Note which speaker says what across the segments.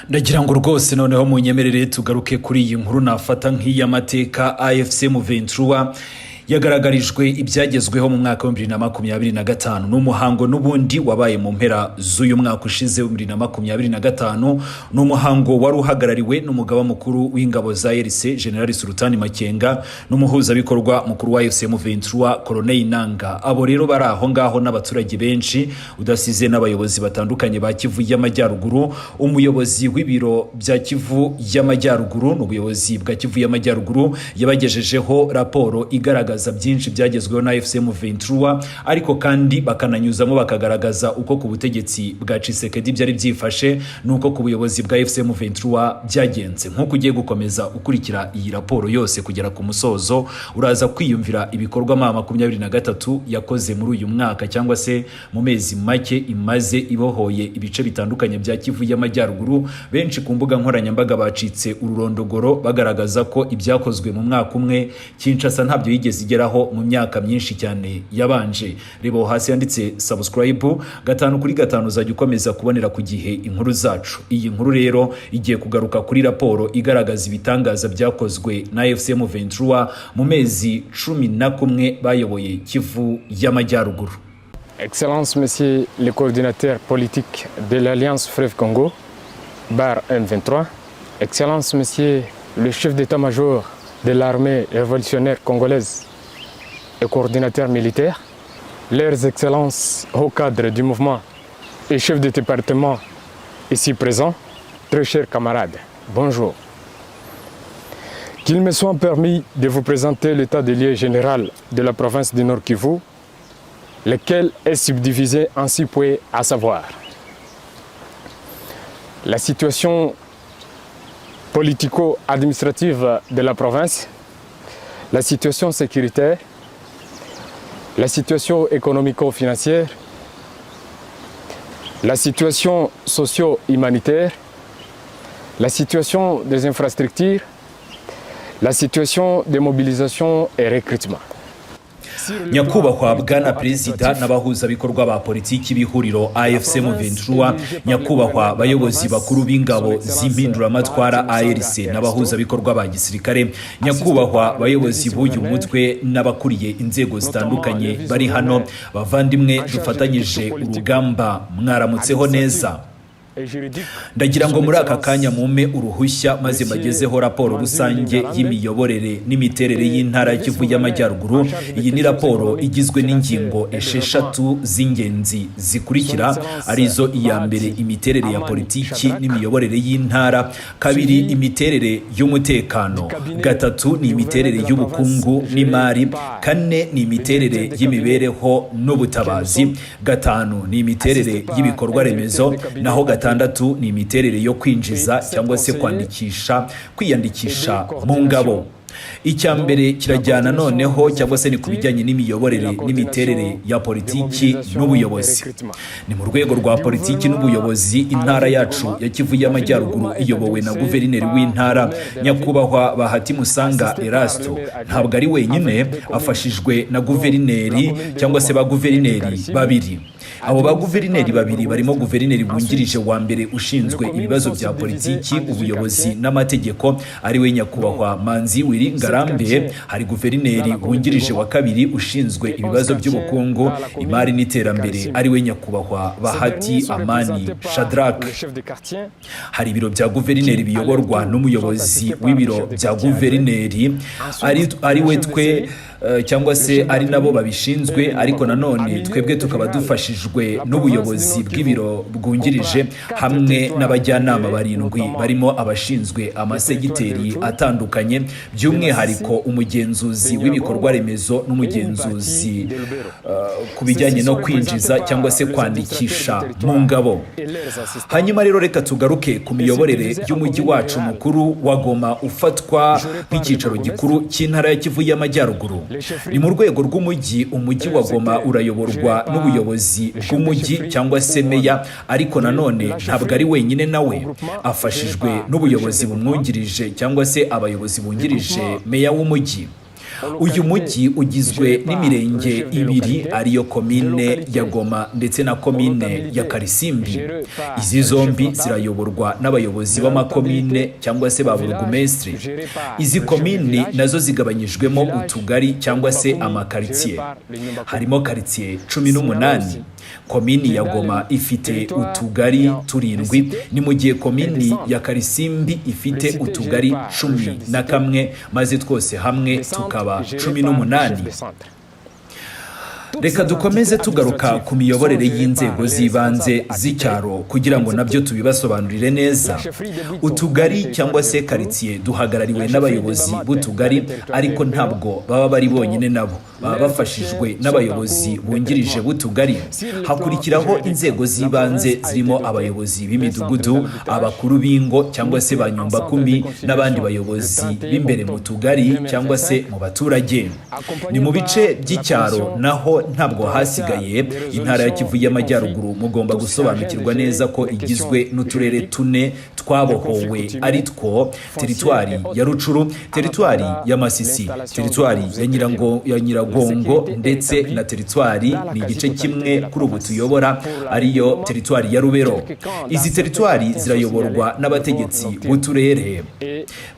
Speaker 1: Ndagira ngo rwose noneho munyemerere tugaruke kuri iyi nkuru nafata nk'iy'amateka. AFC M23 yagaragarijwe ibyagezweho mu mwaka wa 2025. Ni umuhango n'ubundi wabaye mu mpera z'uyu mwaka ushize wa 2025. Ni umuhango wari uhagarariwe n'umugaba mukuru w'ingabo za RC, General Sultani Makenga, n'umuhuzabikorwa mukuru wa AFC M23, Colonel Nanga. Abo rero bari aho ngaho n'abaturage benshi, udasize n'abayobozi batandukanye ba Kivu y'Amajyaruguru. Umuyobozi w'ibiro bya Kivu y'Amajyaruguru n'ubuyobozi bwa Kivu y'Amajyaruguru yabagejejeho raporo igaragaza byinshi byagezweho na AFC M23, ariko kandi bakananyuzamo bakagaragaza uko ku butegetsi bwa Tshisekedi byari byifashe nuko ku buyobozi bwa AFC M23 byagenze. Nk'uko ugiye gukomeza ukurikira iyi raporo yose kugera ku musozo, uraza kwiyumvira ibikorwa M23 yakoze muri uyu mwaka cyangwa se mu mezi make imaze ibohoye ibice bitandukanye bya Kivu y'Amajyaruguru. Benshi ku mbuga nkoranyambaga bacitse ururondogoro, bagaragaza ko ibyakozwe mu mwaka umwe Kinshasa ntabyo yigeze igeraho mu myaka myinshi cyane yabanje. Reba aho hasi yanditse subscribe, 5 kuri 5 uzajya ukomeza kubonera ku gihe inkuru zacu. Iyi nkuru rero igiye kugaruka kuri raporo igaragaza ibitangaza byakozwe na AFC M23 mu mezi 11 bayoboye Kivu y'Amajyaruguru.
Speaker 2: Excellence, Monsieur le coordinateur politique de l'Alliance Fleuve Congo, bar M23, Excellence, Monsieur le chef d'état-major de l'armée révolutionnaire congolaise et coordinateur militaire, leurs Excellences hauts cadres du mouvement et chefs de département ici présents, très chers camarades, bonjour. Qu'il me soit permis de vous présenter l'état des lieux général de la province du Nord Kivu, lequel est subdivisé en six points, à savoir la situation politico-administrative de la province, la situation sécuritaire, la situation économico-financière, la situation socio-humanitaire, la situation des infrastructures, la situation de mobilisation et recrutement.
Speaker 1: Nyakubahwa Bwana Perezida n'abahuzabikorwa ba politiki b'ihuriro AFC M23, nyakubahwa bayobozi bakuru b'ingabo z'impinduramatwara ARC n'abahuzabikorwa ba gisirikare, nyakubahwa bayobozi b'uyu mutwe n'abakuriye inzego zitandukanye bari hano, bavandimwe dufatanyije urugamba, mwaramutseho neza. Ndagira ngo muri aka kanya mumpe uruhushya maze mbagezeho raporo rusange y'imiyoborere n'imiterere y'intara ya Kivu y'Amajyaruguru. Iyi ni raporo igizwe n'ingingo esheshatu z'ingenzi zikurikira, arizo: iya mbere, imiterere ya politiki n'imiyoborere y'intara; kabiri, imiterere y'umutekano; gatatu, ni imiterere y'ubukungu n'imari; kane, ni imiterere y'imibereho n'ubutabazi; gatanu, ni imiterere y'ibikorwa remezo; naho gatandatu ni imiterere yo kwinjiza cyangwa se kwandikisha, kwiyandikisha mu ngabo. Icya mbere kirajyana noneho cyangwa se ni ku bijyanye n'imiyoborere n'imiterere ya politiki n'ubuyobozi. Ni mu rwego rwa politiki n'ubuyobozi, intara yacu ya Kivu y'Amajyaruguru iyobowe na guverineri w'intara, nyakubahwa Bahati Musanga Erasto. Ntabwo ari wenyine, afashijwe na guverineri cyangwa se ba guverineri babiri. Abo ba guverineri babiri barimo guverineri wungirije wa mbere ushinzwe ibibazo bya politiki, ubuyobozi n'amategeko, ari we nyakubahwa Manzi Willy Ngarambe. Hari guverineri wungirije wa kabiri ushinzwe ibibazo by'ubukungu, imari n'iterambere, ari we nyakubahwa Bahati Amani Shadrack. Hari ibiro bya guverineri biyoborwa n'umuyobozi w'ibiro bya guverineri, ari we twe cyangwa se ari nabo babishinzwe, ariko nanone twebwe tukaba dufashijwe n'ubuyobozi bw'ibiro bwungirije hamwe n'abajyanama barindwi, barimo abashinzwe amasegiteri atandukanye, by'umwihariko umugenzuzi w'ibikorwa remezo n'umugenzuzi ku bijyanye no kwinjiza cyangwa se kwandikisha mu ngabo. Hanyuma rero reka tugaruke ku miyoborere y'umujyi wacu mukuru wa Goma, ufatwa nk'icyicaro gikuru cy'intara ya Kivu y'Amajyaruguru. Ni mu rwego rw'umujyi, umujyi wa Goma urayoborwa n'ubuyobozi bw'umujyi cyangwa se meya, ariko nanone ntabwo ari wenyine, nawe afashijwe n'ubuyobozi bumwungirije cyangwa se abayobozi bungirije meya w'umujyi. Uyu mujyi ugizwe n'imirenge ibiri, ariyo komine ya Goma ndetse na komine ya Karisimbi. Izi zombi zirayoborwa n'abayobozi b'amakomine cyangwa se ba burugumesitiri. Izi komini nazo zigabanyijwemo utugari cyangwa se amakaritsiye. Harimo karitsiye 18. Komini ya Goma ifite utugari turindwi, ni mu gihe komini ya Karisimbi ifite utugari 11, maze twose hamwe tukaba 18. Reka dukomeze tugaruka ku miyoborere y'inzego z'ibanze z'icyaro kugira ngo nabyo tubibasobanurire neza. Utugari cyangwa se karitsiye duhagarariwe n'abayobozi b'utugari, ariko ntabwo baba bari bonyine, nabo baba bafashijwe n'abayobozi bungirije b'utugari. Hakurikiraho inzego z'ibanze zirimo abayobozi b'imidugudu, abakuru b'ingo cyangwa se ba nyumbakumi, n'abandi bayobozi b'imbere mu tugari cyangwa se mu baturage. Ni mu bice by'icyaro naho ntabwo hasigaye. Intara ya Kivu y'Amajyaruguru mugomba gusobanukirwa neza ko igizwe n'uturere tune twabohowe, ari two teritwari ya Rucuru, teritwari ya Masisi, teritwari ya Nyiragongo, ndetse na teritwari ni igice kimwe kuri ubu tuyobora, ariyo teritwari ya Rubero. Izi teritwari zirayoborwa n'abategetsi b'uturere.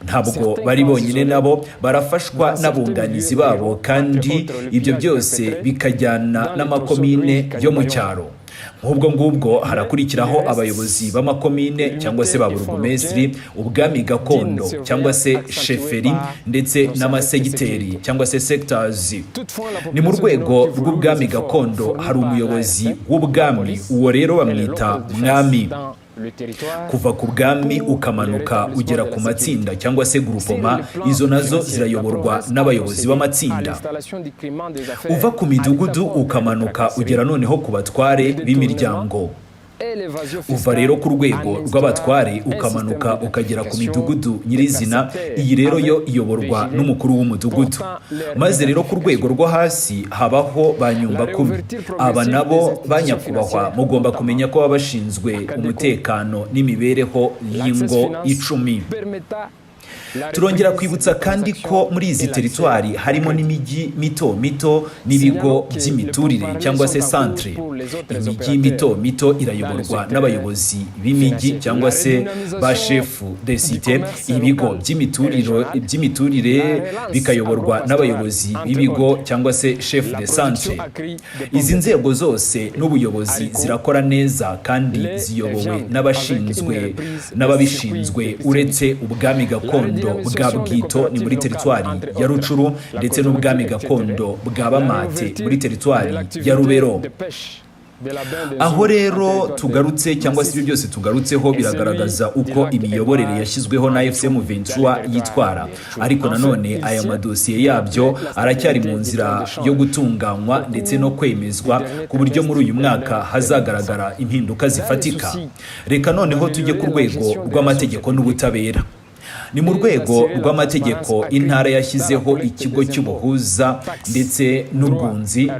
Speaker 1: Ntabwo bari bonyine, nabo barafashwa n'abunganizi babo, kandi ibyo byose bikajyana n'amakomine yo mu cyaro. Nk'ubwo ngubwo harakurikiraho abayobozi b'amakomine cyangwa se ba burugumesitiri, ubwami gakondo cyangwa se sheferi, ndetse n'amasegiteri cyangwa se sectors. Ni mu rwego rw'ubwami gakondo hari umuyobozi w'ubwami, uwo rero bamwita mwami. Kuva ku bwami ukamanuka ugera ku matsinda cyangwa se groupement, izo nazo zirayoborwa n'abayobozi b'amatsinda. Uva ku midugudu ukamanuka ugera noneho ku batware b'imiryango. Uva rero ku rwego rw'abatware ukamanuka ukagera ku midugudu nyirizina, iyi rero yo iyoborwa n'umukuru w'umudugudu. Maze rero ku rwego rwo hasi habaho ba nyumbakumi. Aba nabo, ba nyakubahwa, mugomba kumenya ko baba bashinzwe umutekano n'imibereho y'ingo 10. Turongera kwibutsa kandi ko muri izi teritwari harimo n'imijyi mito mito n'ibigo by'imiturire cyangwa se santere. Imijyi mito mito irayoborwa n'abayobozi b'imijyi cyangwa se ba chefs de cité. Ibigo by'imiturire bikayoborwa n'abayobozi b'ibigo cyangwa se chefs de centre. Izi nzego zose n'ubuyobozi zirakora neza kandi ziyobowe n'abashinzwe n'ababishinzwe, uretse ubwami gakondo bwa Bwito, ni muri teritwari ya Rucuru, ndetse n'ubwami gakondo bwa Bamate muri teritwari ya Rubero. Aho rero tugarutse cyangwa se ibyo byose tugarutseho biragaragaza uko imiyoborere yashyizweho na AFC M23 yitwara. Ariko nanone aya madosiye yabyo aracyari mu nzira yo gutunganywa ndetse no kwemezwa, ku buryo muri uyu mwaka hazagaragara impinduka zifatika. Reka noneho tujye ku rwego rw'amategeko n'ubutabera. Ni mu rwego rw'amategeko, intara yashyizeho ikigo cy'ubuhuza ndetse n'ubwunzi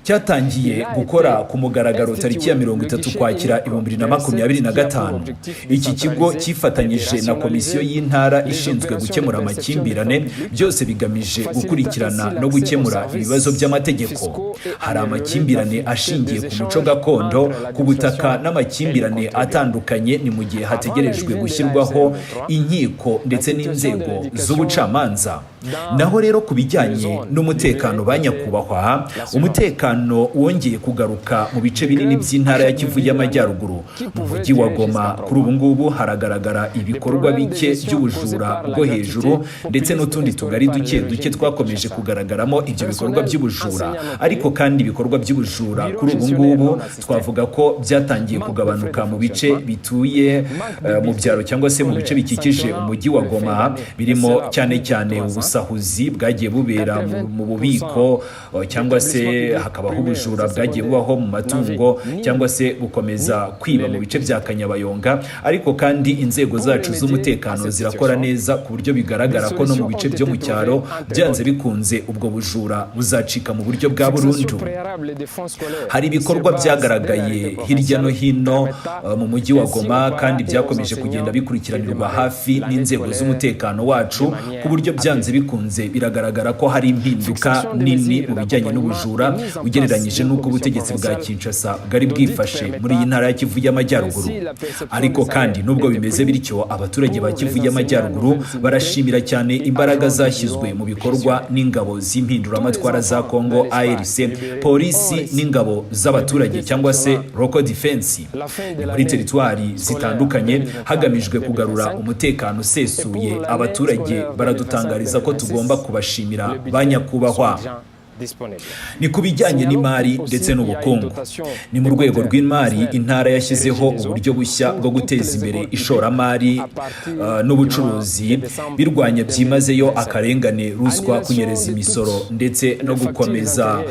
Speaker 1: cyatangiye gukora ku mugaragaro tariki ya 30 Ukwakira 2025. Iki kigo cyifatanyije na komisiyo y'intara ishinzwe gukemura amakimbirane, byose bigamije gukurikirana no gukemura ibibazo by'amategeko. Hari amakimbirane ashingiye ku muco gakondo, ku butaka n'amakimbirane atandukanye, ni mu gihe hategerejwe gushyirwaho inkiko ndetse n'inzego z'ubucamanza. Naho rero ku bijyanye n'umutekano, ba nyakubahwa, umutekano wongeye kugaruka mu bice binini by'intara ya Kivu y'Amajyaruguru. Mu mujyi wa Goma kuri ubu ngubu haragaragara ibikorwa bike by'ubujura bwo hejuru, ndetse n'utundi tugari duke duke twakomeje kugaragaramo ibyo bikorwa by'ubujura. Ariko kandi ibikorwa by'ubujura kuri ubu ngubu twavuga ko byatangiye kugabanuka mu bice bituye mu byaro cyangwa se mu bice bikikije umujyi wa Goma, birimo cyane cyane ubusahuzi bwagiye bubera mu bubiko cyangwa se hakaba Hakabaho ubujura bwagiye bubaho mu matungo cyangwa se gukomeza kwiba mu bice bya Kanyabayonga, ariko kandi inzego zacu z'umutekano zirakora neza ku buryo bigaragara ko no mu bice byo mu cyaro byanze bikunze ubwo bujura buzacika mu buryo bwa burundu. Hari ibikorwa byagaragaye hirya no hino mu mujyi wa Goma kandi byakomeje kugenda bikurikiranirwa hafi n'inzego z'umutekano wacu, ku buryo byanze bikunze biragaragara ko hari impinduka nini mu bijyanye n'ubujura ugereranyije n'uko ubutegetsi bwa Kinshasa bwari bwifashe muri iyi ntara ya Kivu y'Amajyaruguru. Ariko kandi nubwo bimeze bityo, abaturage ba Kivu y'Amajyaruguru barashimira cyane imbaraga zashyizwe mu bikorwa n'ingabo z'impinduramatwara za Congo ARC, polisi n'ingabo z'abaturage cyangwa se local defense, ni muri teritwari zitandukanye hagamijwe kugarura umutekano usesuye. Abaturage baradutangariza ko tugomba kubashimira, ba nyakubahwa. Ni ku bijyanye n'imari ndetse n'ubukungu. Ni mu rwego rw'imari, intara yashyizeho uburyo bushya bwo guteza imbere ishoramari n'ubucuruzi, birwanya byimazeyo akarengane, ruswa, kunyereza imisoro ndetse no gukomeza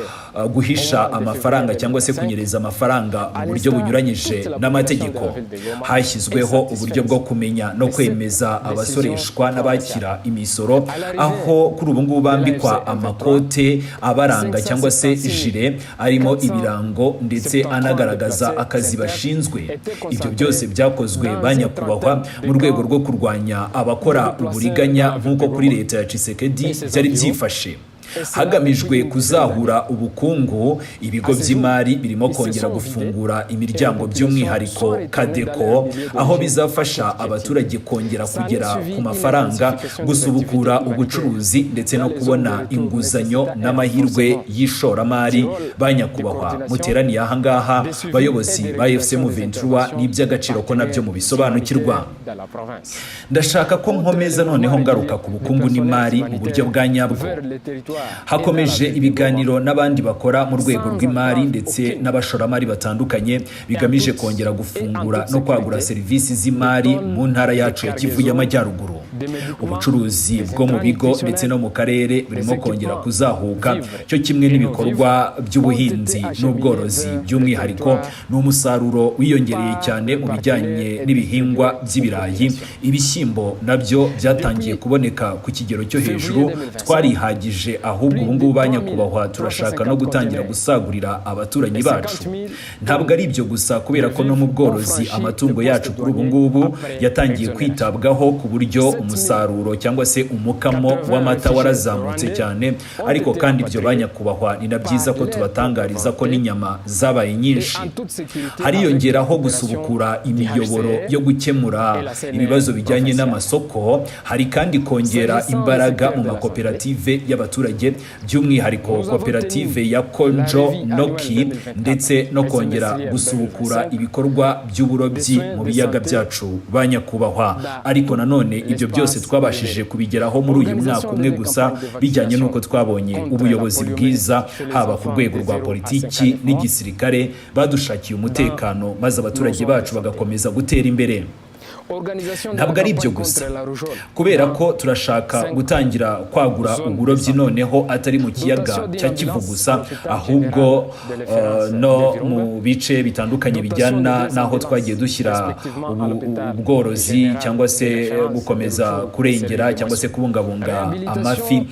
Speaker 1: guhisha amafaranga cyangwa se kunyereza amafaranga mu buryo bunyuranyije n'amategeko. Hashyizweho uburyo bwo kumenya no kwemeza abasoreshwa n'abakira imisoro, aho kuri ubu ngubu bambikwa amakote abaranga cyangwa se jire arimo ibirango ndetse anagaragaza akazi bashinzwe. Ibyo byose byakozwe, ba nyakubahwa, mu rwego rwo kurwanya abakora uburiganya nk'uko kuri leta ya Tshisekedi byari byifashe. Hagamijwe kuzahura ubukungu, ibigo by'imari birimo kongera gufungura imiryango, by'umwihariko CADECO, aho bizafasha abaturage kongera kugera ku mafaranga, gusubukura ubucuruzi ndetse no kubona inguzanyo n'amahirwe y'ishoramari. Ba nyakubahwa muteraniye aha ngaha, bayobozi ba AFC M23, ni iby'agaciro ko nabyo mubisobanukirwa. Ndashaka ko nkomeza noneho ngaruka ku bukungu n'imari mu buryo bwa nyabwo. Hakomeje ibiganiro n'abandi bakora mu rwego rw'imari ndetse n'abashoramari batandukanye, bigamije kongera gufungura no kwagura serivisi z'imari mu ntara yacu ya Kivu y'Amajyaruguru. Ubucuruzi bwo mu bigo ndetse no mu karere burimo kongera kuzahuka, cyo kimwe n'ibikorwa by'ubuhinzi n'ubworozi. By'umwihariko ni umusaruro wiyongereye cyane mu bijyanye n'ibihingwa by'ibirayi. Ibishyimbo nabyo byatangiye kuboneka ku kigero cyo hejuru. Twarihagije, ahubwo ubu ngubu, ba nyakubahwa, turashaka no gutangira gusagurira abaturanyi bacu. Ntabwo ari ibyo gusa, kubera ko no mu bworozi amatungo yacu kuri ubu ngubu yatangiye kwitabwaho, ku buryo umusaruro cyangwa se umukamo w'amata warazamutse cyane. Ariko kandi ibyo, ba nyakubahwa, ni na byiza ko tubatangariza ko n'inyama zabaye nyinshi. Hariyongeraho gusubukura imiyoboro yo gukemura ibibazo bijyanye n'amasoko. Hari kandi kongera imbaraga mu makoperative y'abaturage, by'umwihariko koperative ya Konjo Noki, ndetse no kongera gusubukura ibikorwa by'uburobyi mu biyaga byacu, ba nyakubahwa. Ariko nanone ibyo byose twabashije kubigeraho muri uyu mwaka umwe gusa, bijyanye n'uko twabonye ubuyobozi bwiza haba ku rwego rwa politiki n'igisirikare, badushakiye umutekano maze abaturage bacu bagakomeza gutera imbere. Ntabwo ari ibyo gusa, kubera ko turashaka gutangira kwagura uburobyi noneho atari mu kiyaga cya Kivu gusa, ahubwo no mu bice bitandukanye bijyana n'aho twagiye dushyira ubworozi cyangwa se gukomeza kurengera cyangwa se kubungabunga amafi.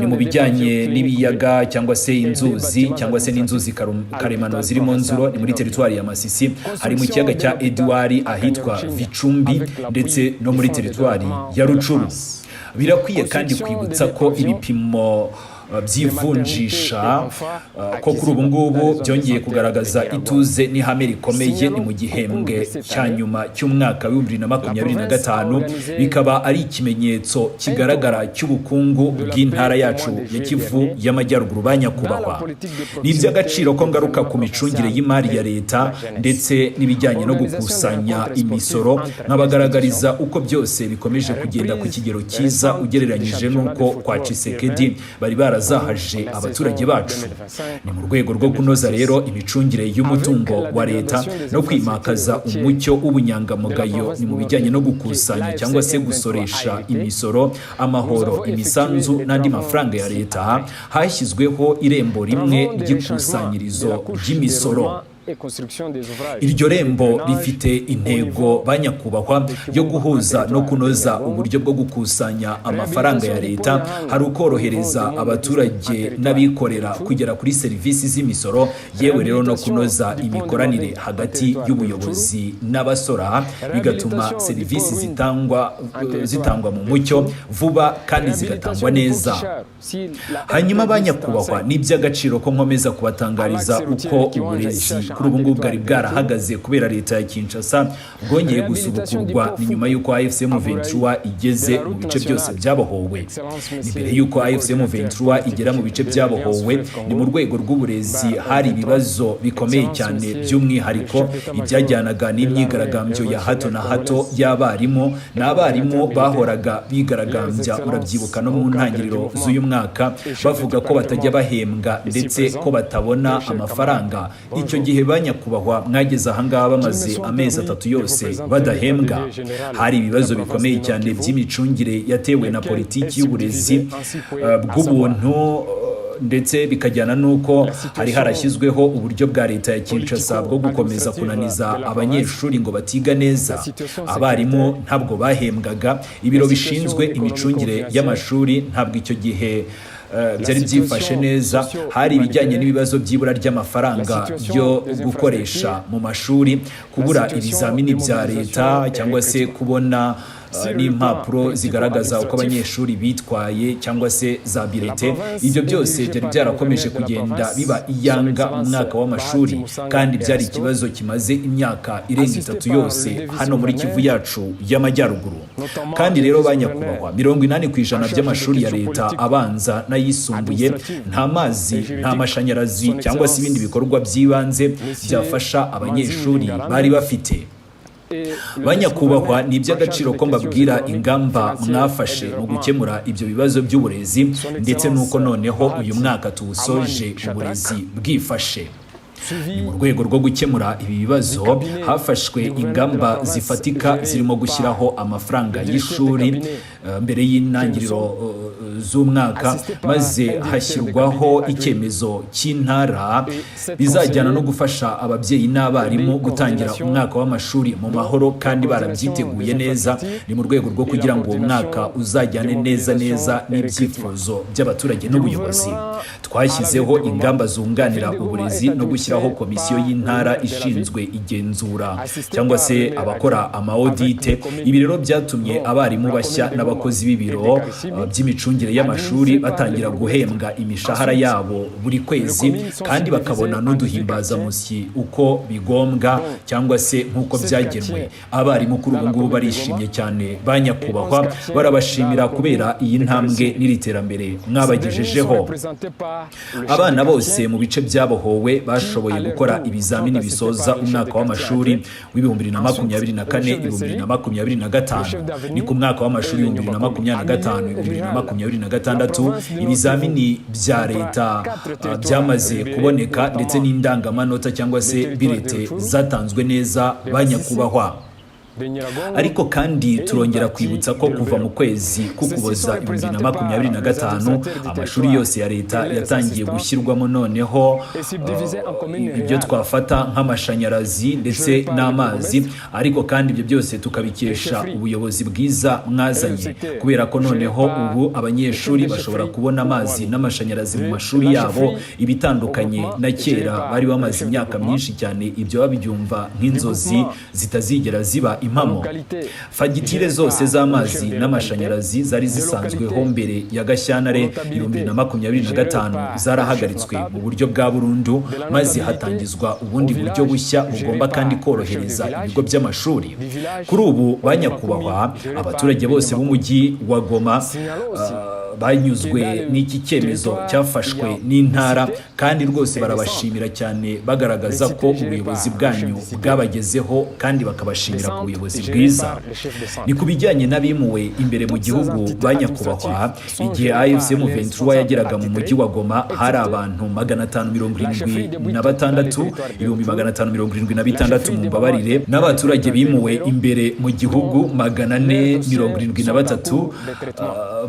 Speaker 1: Ni mu bijyanye n'ibiyaga cyangwa se inzuzi cyangwa se n'inzuzi karemano ziri mu Nzuro, ni muri teritwari ya Masisi, hari mu kiyaga cya Edouard ahitwa Vicumbi, ndetse no muri teritwari ya Rutshuru. Birakwiye kandi kwibutsa ko ibipimo by'ivunjisha ko kuri ubu ngubu byongeye kugaragaza ituze n'ihame rikomeye. Ni mu gihembwe cya nyuma cy'umwaka wa 2025, bikaba ari ikimenyetso kigaragara cy'ubukungu bw'intara yacu ya Kivu y'Amajyaruguru. Ba nyakubahwa, ni iby'agaciro ko ngaruka ku micungire y'imari ya leta ndetse n'ibijyanye no gukusanya imisoro, nkabagaragariza uko byose bikomeje kugenda ku kigero cyiza ugereranyije n'uko kwa Tshisekedi bari byarazahaje abaturage bacu. Ni mu rwego rwo kunoza rero imicungire y'umutungo wa leta no kwimakaza umucyo w'ubunyangamugayo ni mu bijyanye no gukusanya cyangwa se gusoresha imisoro, amahoro, imisanzu n'andi mafaranga ya leta, hashyizweho irembo rimwe ry'ikusanyirizo ry'imisoro. Iryo rembo rifite intego, banyakubahwa, yo guhuza no kunoza uburyo bwo gukusanya amafaranga ya leta. Hari ukorohereza abaturage n'abikorera kugera kuri serivisi z'imisoro, yewe rero no kunoza imikoranire hagati y'ubuyobozi n'abasora, bigatuma serivisi zitangwa mu mucyo, vuba kandi zigatangwa neza. Hanyuma banyakubahwa, ni iby'agaciro ko nkomeza kubatangariza uko uburezi kuri ubu ngubu bwari bwarahagaze kubera leta ya Kinshasa bwongeye gusubukurwa. Ni nyuma y'uko AFC M23 igeze mu bice byose byabohowe. Ni mbere y'uko AFC M23 igera mu bice byabohowe, ni mu rwego rw'uburezi hari ibibazo bikomeye cyane, by'umwihariko ibyajyanaga n'imyigaragambyo ya hato na hato y'abarimu. N'abarimu bahoraga bigaragambya, murabyibuka no mu ntangiriro z'uyu mwaka, bavuga ko batajya bahembwa ndetse ko batabona amafaranga. Icyo gihe, banyakubahwa, mwageze ahangaha bamaze amezi 3 yose badahembwa. Hari ibibazo bikomeye cyane by'imicungire yatewe na politiki y'uburezi bw'ubuntu, ndetse bikajyana n'uko hari harashyizweho uburyo bwa leta ya Kinshasa bwo gukomeza kunaniza abanyeshuri ngo batiga neza. Abarimu ntabwo bahembwaga, ibiro bishinzwe imicungire y'amashuri ntabwo icyo gihe byari byifashe neza. Hari ibijyanye n'ibibazo by'ibura ry'amafaranga yo gukoresha mu mashuri, kubura ibizamini bya leta cyangwa se kubona n'impapuro zigaragaza uko abanyeshuri bitwaye cyangwa se za bulletin. Ibyo byose byari byarakomeje kugenda biba iyanga mu mwaka w'amashuri, kandi byari ikibazo kimaze imyaka irenga 3 yose hano muri Kivu yacu y'Amajyaruguru. Kandi rero banyakubahwa, 80% by'amashuri ya leta abanza n'ayisumbuye nta mazi, nta mashanyarazi cyangwa se ibindi bikorwa by'ibanze byafasha abanyeshuri bari bafite. Banyakubahwa, ni iby'agaciro ko mbabwira ingamba mwafashe mu gukemura ibyo bibazo by'uburezi, ndetse n'uko noneho uyu mwaka tuwusoje uburezi bwifashe. Ni mu rwego rwo gukemura ibi bibazo hafashwe ingamba zifatika zirimo gushyiraho amafaranga y'ishuri mbere y'intangiriro z'umwaka, maze hashyirwaho icyemezo cy'intara bizajyana no gufasha ababyeyi n'abarimu gutangira umwaka w'amashuri mu mahoro kandi barabyiteguye neza. Ni mu rwego rwo kugira ngo uwo mwaka uzajyane neza neza n'ibyifuzo by'abaturage n'ubuyobozi. Twashyizeho ingamba zunganira uburezi no gushyiraho komisiyo y'intara ishinzwe igenzura cyangwa se abakora ama audit. Ibi rero byatumye abarimu bashya n'abakozi b'ibiro by'imicungire y'amashuri batangira guhembwa imishahara yabo buri kwezi, kandi bakabona n'uduhimbazamusyi uko bigombwa cyangwa se nk'uko byagenwe. Abarimu kuri ubu ngubu barishimye cyane, banyakubahwa, barabashimira kubera iyi ntambwe n'iri terambere mwabagejejeho. Abana bose mu bice byabohowe bashoboye gukora ibizamini bisoza umwaka w'amashuri w'2024 2025. Ni ku mwaka w'amashuri 2025 2026, ibizamini bya leta byamaze kuboneka, ndetse n'indangamanota cyangwa se bulletin zatanzwe neza, banyakubahwa. Ariko kandi turongera kwibutsa ko kuva mu kwezi k'Ukuboza 2025 amashuri yose ya leta yatangiye gushyirwamo noneho ibyo twafata nk'amashanyarazi ndetse n'amazi. Ariko kandi ibyo byose tukabikesha ubuyobozi bwiza mwazanye, kubera ko noneho ubu abanyeshuri bashobora kubona amazi n'amashanyarazi mu mashuri yabo, ibitandukanye na kera bari bamaze imyaka myinshi cyane ibyo babyumva nk'inzozi zitazigera ziba impamo. Fagitire zose z'amazi n'amashanyarazi zari zisanzweho mbere ya Gashyantare 2025 zarahagaritswe mu buryo bwa burundu, maze hatangizwa ubundi buryo bushya bugomba kandi korohereza ibigo by'amashuri. Kuri ubu, banyakubahwa, abaturage bose b'umujyi wa Goma Banyuzwe n'iki cyemezo cyafashwe n'intara, kandi rwose barabashimira cyane, bagaragaza ko ubuyobozi bwanyu bwabagezeho kandi bakabashimira ku buyobozi bwiza. Ni ku bijyanye n'abimuwe imbere mu gihugu, ba nyakubahwa, igihe AFC M23 yageraga mu mujyi wa Goma hari abantu 576, 576,000 mu mbabarire, n'abaturage bimuwe imbere mu gihugu 473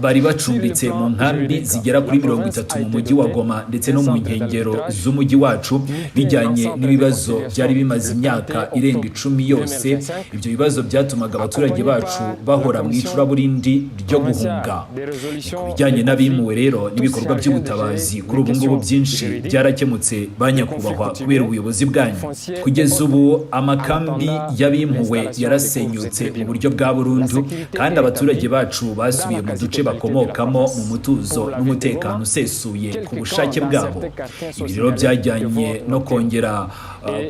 Speaker 1: bari bacumbitse mu nkambi zigera kuri 30 mu mujyi wa Goma ndetse no mu nkengero z'umujyi wacu, bijyanye n'ibibazo byari bimaze imyaka irenga 10 yose. Ibyo bibazo byatumaga abaturage bacu bahora mu icuraburindi ryo guhunga. Ni ku bijyanye n'abimuwe rero n'ibikorwa by'ubutabazi, kuri ubu ngubu byinshi byarakemutse, ba nyakubahwa, kubera ubuyobozi bwanyu. Kugeza ubu amakambi y'abimuwe yarasenyutse mu buryo bwa burundu, kandi abaturage bacu basubiye mu duce bakomokamo mu mutuzo n'umutekano usesuye ku bushake bwabo. Ibi rero byajyanye no kongera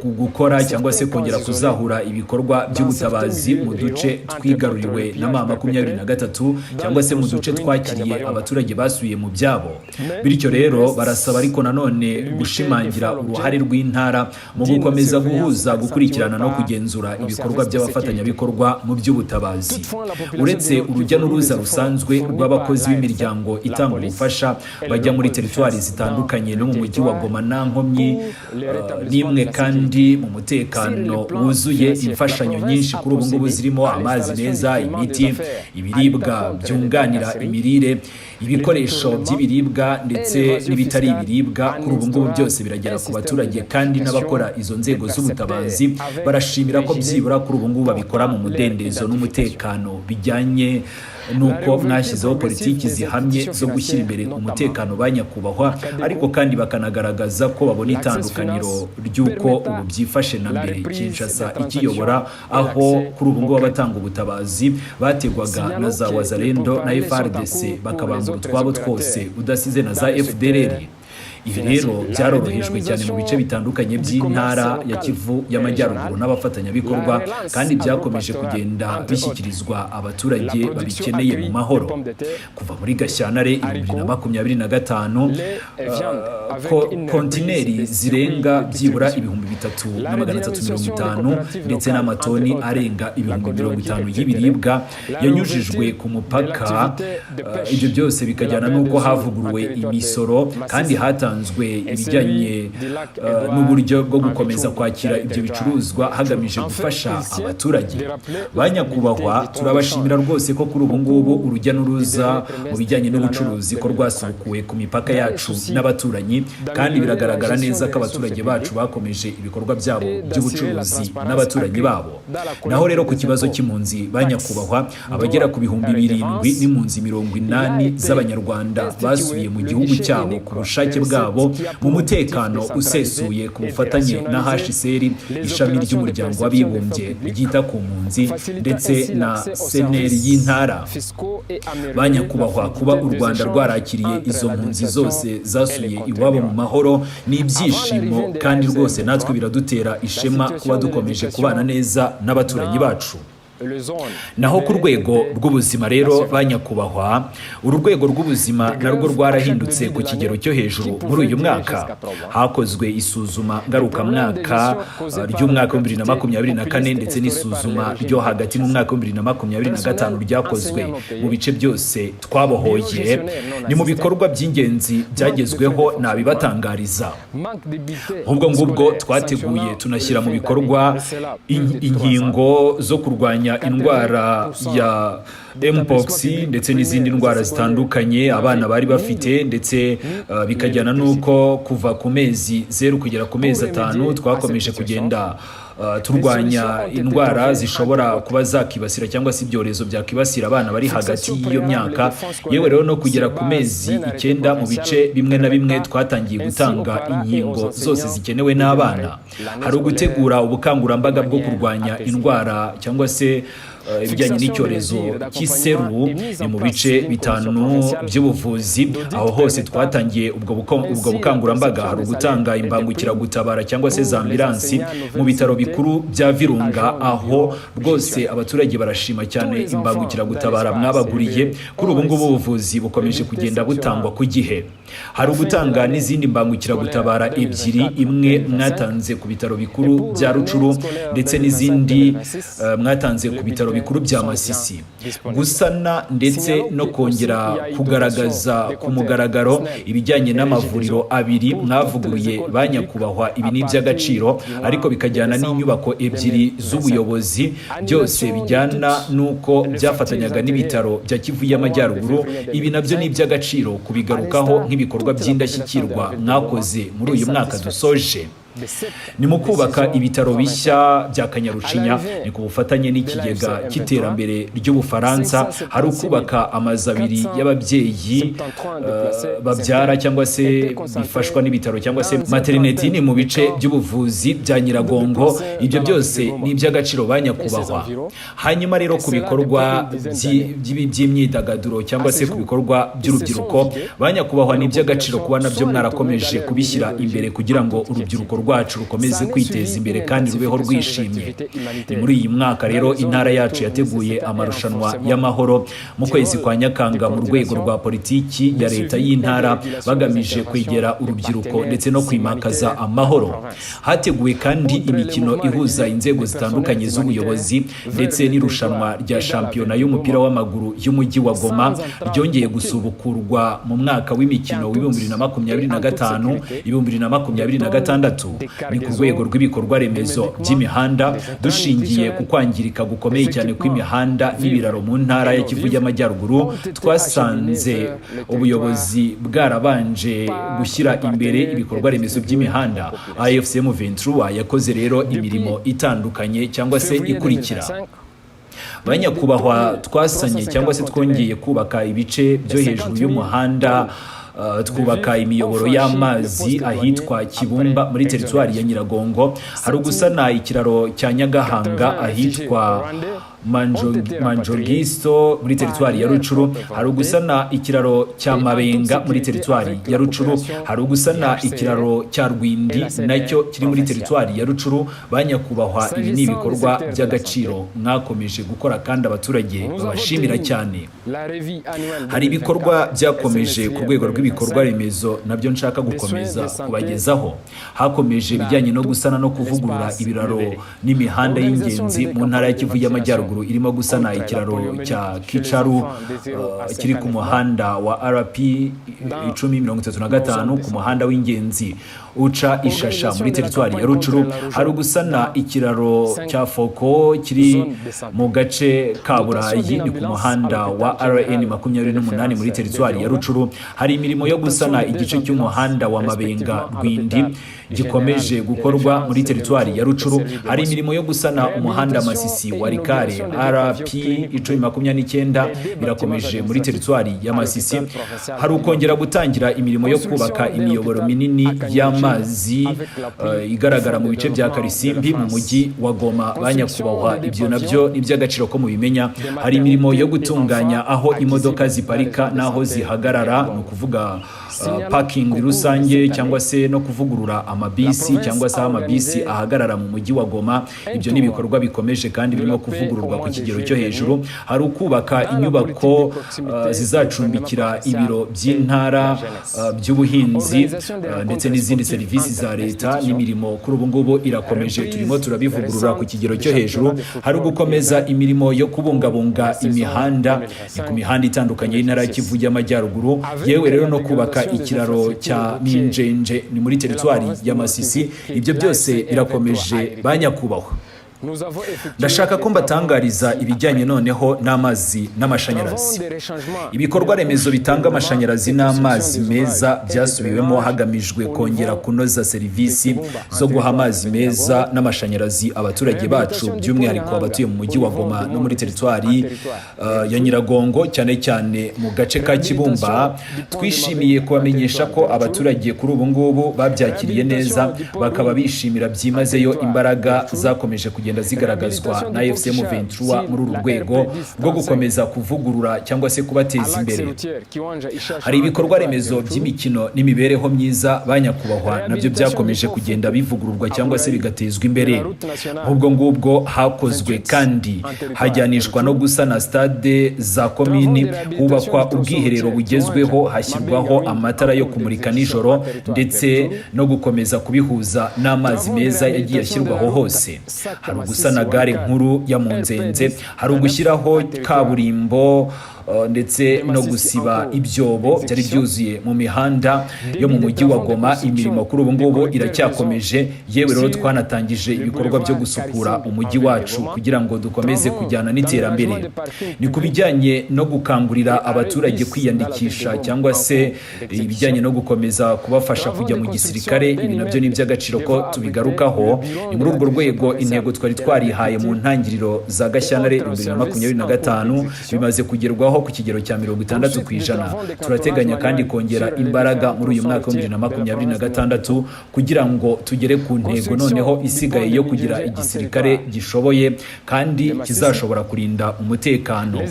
Speaker 1: gukora cyangwa se kongera kuzahura ibikorwa by'ubutabazi mu duce twigaruriwe na M23 cyangwa se mu duce twakiriye abaturage basubiye mu byabo. Bityo rero barasaba ariko nanone gushimangira uruhare rw'intara mu gukomeza guhuza, gukurikirana no kugenzura ibikorwa by'abafatanyabikorwa mu by'ubutabazi. Uretse urujya n'uruza rusanzwe rw'abakozi b'imiryango itanga ubufasha bajya muri teritwari zitandukanye no mu mujyi wa Goma nta nkomyi n'imwe kandi mu mutekano wuzuye, imfashanyo nyinshi kuri ubu ngubu zirimo amazi meza, imiti, ibiribwa byunganira imirire, ibikoresho by'ibiribwa ndetse n'ibitari ibiribwa, kuri ubu ngubu byose biragera ku baturage. Kandi n'abakora izo nzego z'ubutabazi barashimira ko byibura kuri ubu ngubu babikora mu mudendezo n'umutekano, bijyanye nuko mwashyizeho politiki zihamye zo gushyira imbere umutekano, ba nyakubahwa. Ariko kandi bakanagaragaza ko babona itandukaniro ry'uko ubu byifashe na mbere Kinshasa ikiyobora, aho kuri ubu ngubu abatanga ubutabazi bategwaga na za Wazalendo na FARDC, bakabambura utwabo twose udasize na za FDLR. Ibi rero byarorohejwe cyane mu bice bitandukanye by'intara ya Kivu y'Amajyaruguru n'abafatanyabikorwa, kandi byakomeje kugenda bishyikirizwa abaturage babikeneye mu mahoro. Kuva muri Gashyantare 2025, kontineri zirenga byibura 3,350 ndetse n'amatoni arenga 50,000 y'ibiribwa yanyujijwe ku mupaka. Ibyo byose bikajyana n'uko havuguruwe imisoro kandi hatanzwe ibijyanye n'uburyo bwo gukomeza kwakira ibyo bicuruzwa hagamije gufasha abaturage. Ba nyakubahwa, turabashimira rwose ko kuri ubu ngubu urujya n'uruza mu bijyanye n'ubucuruzi ko rwasubukuwe ku mipaka yacu n'abaturanyi, kandi biragaragara neza ko abaturage bacu bakomeje ibikorwa byabo by'ubucuruzi n'abaturanyi babo. Naho rero ku kibazo cy'impunzi, ba nyakubahwa, abagera ku 7000 n'impunzi 80 z'Abanyarwanda basubiye mu gihugu cyabo ku bushake bwabo mu mutekano usesuye, ku bufatanye na HCR, ishami ry'Umuryango w'Abibumbye ryita ku mpunzi, ndetse na CNR y'intara. Ba nyakubahwa, kuba u Rwanda rwarakiriye izo mpunzi zose zasubiye iwabo mu mahoro ni ibyishimo, kandi rwose natwe biradutera ishema kuba dukomeje kubana neza n'abaturanyi bacu. Naho ku rwego rw'ubuzima rero, ba nyakubahwa, uru rwego rw'ubuzima narwo rwarahindutse ku kigero cyo hejuru. Muri uyu mwaka hakozwe isuzuma ngarukamwaka ry'umwaka wa 2024 ndetse n'isuzuma ryo hagati mu mwaka wa 2025 ryakozwe mu bice byose twabohoye. Ni mu bikorwa by'ingenzi byagezweho nabibatangariza. Nk'ubwo ngubwo twateguye tunashyira mu bikorwa inkingo zo kurwanya indwara ya mpox ndetse n'izindi ndwara zitandukanye abana bari bafite, ndetse bikajyana n'uko kuva ku mezi 0 kugera ku mezi 5 twakomeje kugenda turwanya indwara zishobora kuba zakibasira cyangwa se ibyorezo byakibasira abana bari hagati y'iyo myaka. Yewe rero no kugera ku mezi 9, mu bice bimwe na bimwe twatangiye gutanga inkingo zose zikenewe n'abana. Hari ugutegura ubukangurambaga bwo kurwanya indwara cyangwa se ibijyanye n'icyorezo cy'iseru, ni mu bice 5 by'ubuvuzi. Aho hose twatangiye ubwo bukangurambaga. Hari ugutanga imbangukiragutabara cyangwa se za ambilansi mu bitaro bikuru bya Virunga. Aho rwose abaturage barashima cyane imbangukiragutabara mwabaguriye. Kuri ubu ngubu ubuvuzi bukomeje kugenda butangwa ku gihe. Hari ugutanga n'izindi mbangukiragutabara ebyiri, imwe mwatanze ku bitaro bikuru bya Rucuru ndetse n'izindi mwatanze ku bitaro bikuru bya Masisi. Gusana ndetse no kongera kugaragaza ku mugaragaro ibijyanye n'amavuriro abiri mwavuguruye, ba nyakubahwa, ibi ni iby'agaciro, ariko bikajyana n'inyubako ebyiri z'ubuyobozi, byose bijyana n'uko byafatanyaga n'ibitaro bya Kivu y'Amajyaruguru. Ibi nabyo ni iby'agaciro kubigarukaho nk'ibikorwa by'indashyikirwa mwakoze muri uyu mwaka dusoje. Ni mu kubaka ibitaro bishya bya Kanyarucinya, ni ku bufatanye n'ikigega cy'iterambere ry'Ubufaransa. Hari ukubaka amazu abiri y'ababyeyi babyara cyangwa se bifashwa n'ibitaro cyangwa se maternité, ni mu bice by'ubuvuzi bya Nyiragongo. Ibyo byose ni iby'agaciro, ba nyakubahwa. Hanyuma rero ku bikorwa by'imyidagaduro cyangwa se ku bikorwa by'urubyiruko, ba nyakubahwa, ni iby'agaciro kuba nabyo mwarakomeje kubishyira imbere kugira ngo urubyiruko rwacu rukomeze kwiteza imbere kandi rubeho rwishimye. Ni muri iyi mwaka rero intara yacu yateguye amarushanwa y'amahoro mu kwezi kwa Nyakanga mu rwego rwa politiki ya leta y'intara, bagamije kwegera urubyiruko ndetse no kwimakaza amahoro. Hateguwe kandi imikino ihuza inzego zitandukanye z'ubuyobozi ndetse n'irushanwa rya shampiyona y'umupira w'amaguru y'umujyi wa Goma ryongeye gusubukurwa mu mwaka w'imikino w'2025 2026. Ni ku rwego rw'ibikorwa remezo by'imihanda, dushingiye ku kwangirika gukomeye cyane kw'imihanda n'ibiraro mu ntara ya Kivu y'Amajyaruguru, twasanze ubuyobozi bwarabanje gushyira imbere ibikorwa remezo by'imihanda. AFC M23 yakoze rero imirimo itandukanye cyangwa se ikurikira. Banyakubahwa, twasanye cyangwa se twongeye kubaka ibice byo hejuru y'umuhanda, twubaka imiyoboro y'amazi ahitwa Kibumba muri teritwari ya Nyiragongo. Hari ugusana ikiraro cya Nyagahanga ahitwa Manjogisto muri teritwari ya Rucuru. Hari ugusana ikiraro cya Mabenga muri teritwari ya Rucuru. Hari ugusana ikiraro cya Rwindi nacyo kiri muri teritwari ya Rucuru. Ba nyakubahwa, ibi ni ibikorwa by'agaciro mwakomeje gukora kandi abaturage babashimira cyane. Hari ibikorwa byakomeje ku rwego rw'ibikorwa remezo nabyo nshaka gukomeza kubagezaho. Hakomeje ibijyanye no gusana no kuvugurura ibiraro n'imihanda y'ingenzi mu ntara ya Kivu y'Amajyaruguru, irimo gusana ikiraro cya Kicaru kiri ku muhanda wa RP 1035, ku muhanda w'ingenzi uca Ishasha muri teritwari ya Rucuru. Hari ugusana ikiraro cya Foko kiri mu gace ka Burayi, ni ku muhanda wa RN 28 muri teritwari ya Rucuru. Hari imirimo yo gusana igice cy'umuhanda wa Mabenga Rwindi gikomeje gukorwa muri teritwari ya Rucuru. Hari imirimo yo gusana umuhanda Masisi Walikale RP 1029, birakomeje muri teritwari ya Masisi. Hari ukongera gutangira imirimo yo kubaka imiyoboro minini y'amazi igaragara mu bice bya Karisimbi mu mujyi wa Goma. Ba nyakubahwa, ibyo nabyo ni iby'agaciro ko mubimenya. Hari imirimo yo gutunganya aho imodoka ziparika n'aho zihagarara, ni ukuvuga parking rusange, cyangwa se no kuvugurura amabisi cyangwa se aho amabisi ahagarara mu mujyi wa Goma. Ibyo ni ibikorwa bikomeje kandi birimo kuvugururwa ku kigero cyo hejuru. Hari ukubaka inyubako zizacumbikira ibiro by'intara by'ubuhinzi ndetse n'izindi serivisi za leta, n'imirimo kuri ubu ngubu irakomeje, turimo turabivugurura ku kigero cyo hejuru. Hari ugukomeza imirimo yo kubungabunga imihanda, ni ku mihanda itandukanye y'intara ya Kivu y'Amajyaruguru, yewe rero no kubaka ikiraro cya Minjenje, ni muri teritwari ya Masisi. Ibyo byose birakomeje, ba nyakubahwa. Ndashaka ko mbatangariza ibijyanye noneho n'amazi n'amashanyarazi. Ibikorwa remezo bitanga amashanyarazi n'amazi meza byasubiwemo hagamijwe kongera kunoza serivisi zo guha amazi meza n'amashanyarazi abaturage bacu, by'umwihariko abatuye mu mujyi wa Goma no muri teritwari ya Nyiragongo, cyane cyane mu gace ka Kibumba. Twishimiye kubamenyesha ko abaturage kuri ubu ngubu babyakiriye neza, bakaba bishimira byimazeyo imbaraga zakomeje kugenda kugenda zigaragazwa na AFC M23 muri uru rwego rwo gukomeza kuvugurura cyangwa se kubateza imbere. Hari ibikorwa remezo by'imikino n'imibereho myiza, banyakubahwa, nabyo byakomeje kugenda bivugururwa cyangwa se bigatezwa imbere. Nk'ubwo ngubwo hakozwe kandi hajyanishwa no gusana stade za komini, hubakwa ubwiherero bugezweho, hashyirwaho amatara yo kumurika nijoro, ndetse no gukomeza kubihuza n'amazi meza yagiye ashyirwaho hose. Hari ugusana gare nkuru ya Munzenze, hari ugushyiraho kaburimbo, ndetse no gusiba ibyobo byari byuzuye mu mihanda yo mu mujyi wa Goma. Imirimo kuri ubu ngubu iracyakomeje. Yewe rero, twanatangije ibikorwa byo gusukura umujyi wacu kugira ngo dukomeze kujyana n'iterambere. Ni ku bijyanye no gukangurira abaturage kwiyandikisha cyangwa se ibijyanye no gukomeza kubafasha kujya mu gisirikare, ibi nabyo ni iby'agaciro ko tubigarukaho. Ni muri urwo rwego intego twari twarihaye mu ntangiriro za Gashyantare 2025 bimaze kugerwaho ku kigero cya 60%. Turateganya kandi kongera imbaraga muri uyu mwaka wa 2026 kugira ngo tugere ku ntego noneho isigaye yo kugira igisirikare gishoboye kandi kizashobora kurinda umutekano.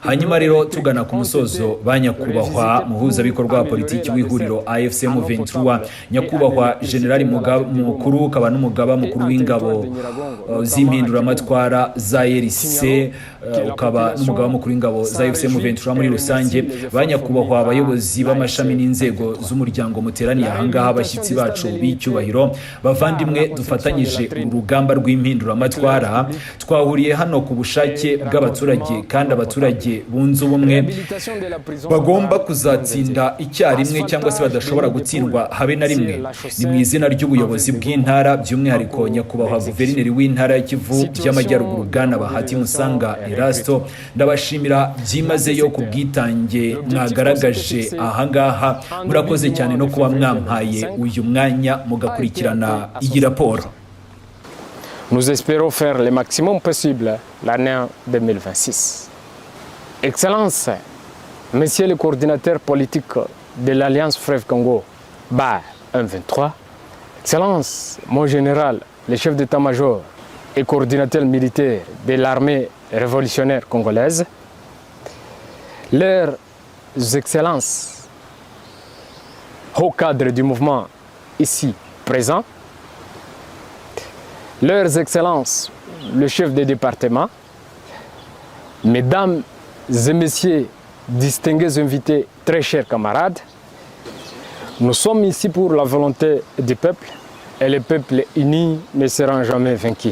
Speaker 1: Hanyuma rero, tugana ku musozo, banyakubahwa muhuzabikorwa wa politiki w'ihuriro AFC M23, nyakubahwa Generali mukuru ukaba n'umugaba mukuru w'ingabo z'impinduramatwara za RC, ukaba n'umugaba mukuru w'ingabo za AFC M23 muri rusange, banyakubahwa abayobozi b'amashami n'inzego z'umuryango muteraniye ahangaha, abashyitsi bacu b'icyubahiro, bavandimwe dufatanyije uru rugamba rw'impinduramatwara, twahuriye hano ku bushake bw'abaturage, kandi abaturage bunze ubumwe bagomba kuzatsinda icyarimwe cyangwa se badashobora gutsindwa habe na rimwe. Ni mu izina ry'ubuyobozi bw'intara, by'umwihariko nyakubahwa guverineri w'intara ya Kivu y'Amajyaruguru, Bwana Bahati Musanga Erasto, ndabashimira byimazeyo ku bwitange mwagaragaje ahangaha. Murakoze cyane no kuba mwampaye uyu mwanya mugakurikirana iyi raporo.
Speaker 2: Nous espérons faire le maximum possible l'année 2026. Excellence, Monsieur le coordinateur politique de l'Alliance Fleuve Congo, BAR 123, Excellence, mon général, le chef d'état-major et coordinateur militaire de l'armée révolutionnaire congolaise, leurs Excellences, hauts cadres du mouvement ici présents, leurs Excellences, le chef de département, Mesdames et Messieurs, distingués invités, très chers camarades, nous sommes ici pour la volonté du peuple et le peuple uni ne sera jamais vaincu.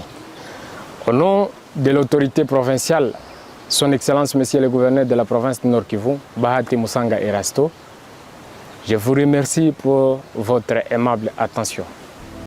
Speaker 2: Au nom de l'autorité provinciale, Son Excellence Monsieur le gouverneur de la province du Nord Kivu, Bahati Musanga Erasto, je vous remercie pour votre aimable attention.